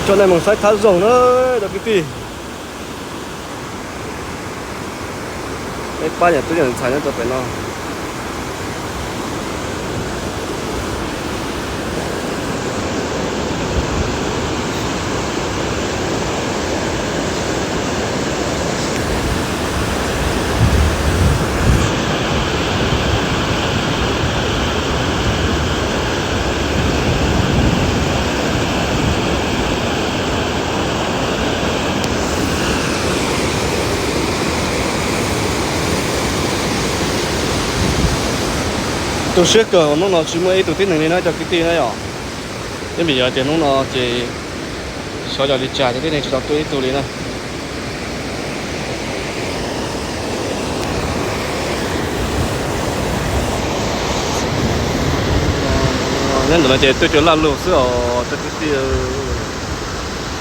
Coj nej mus saib thab zoog na cov kwv tij. Peb pab niam tub niam ntxhais nyob rau pem no. Tu siab kawg hnub no tsis muaj ib tug tib neeg li na cov kwv tij na yom. Yeej vim yog tias hnub no ces xyov yog li cas ces tib neeg tsis tau tuaj ib tug li na. Nyob ntawm no ces tuaj cua laj lug xwb os cov kwv tij.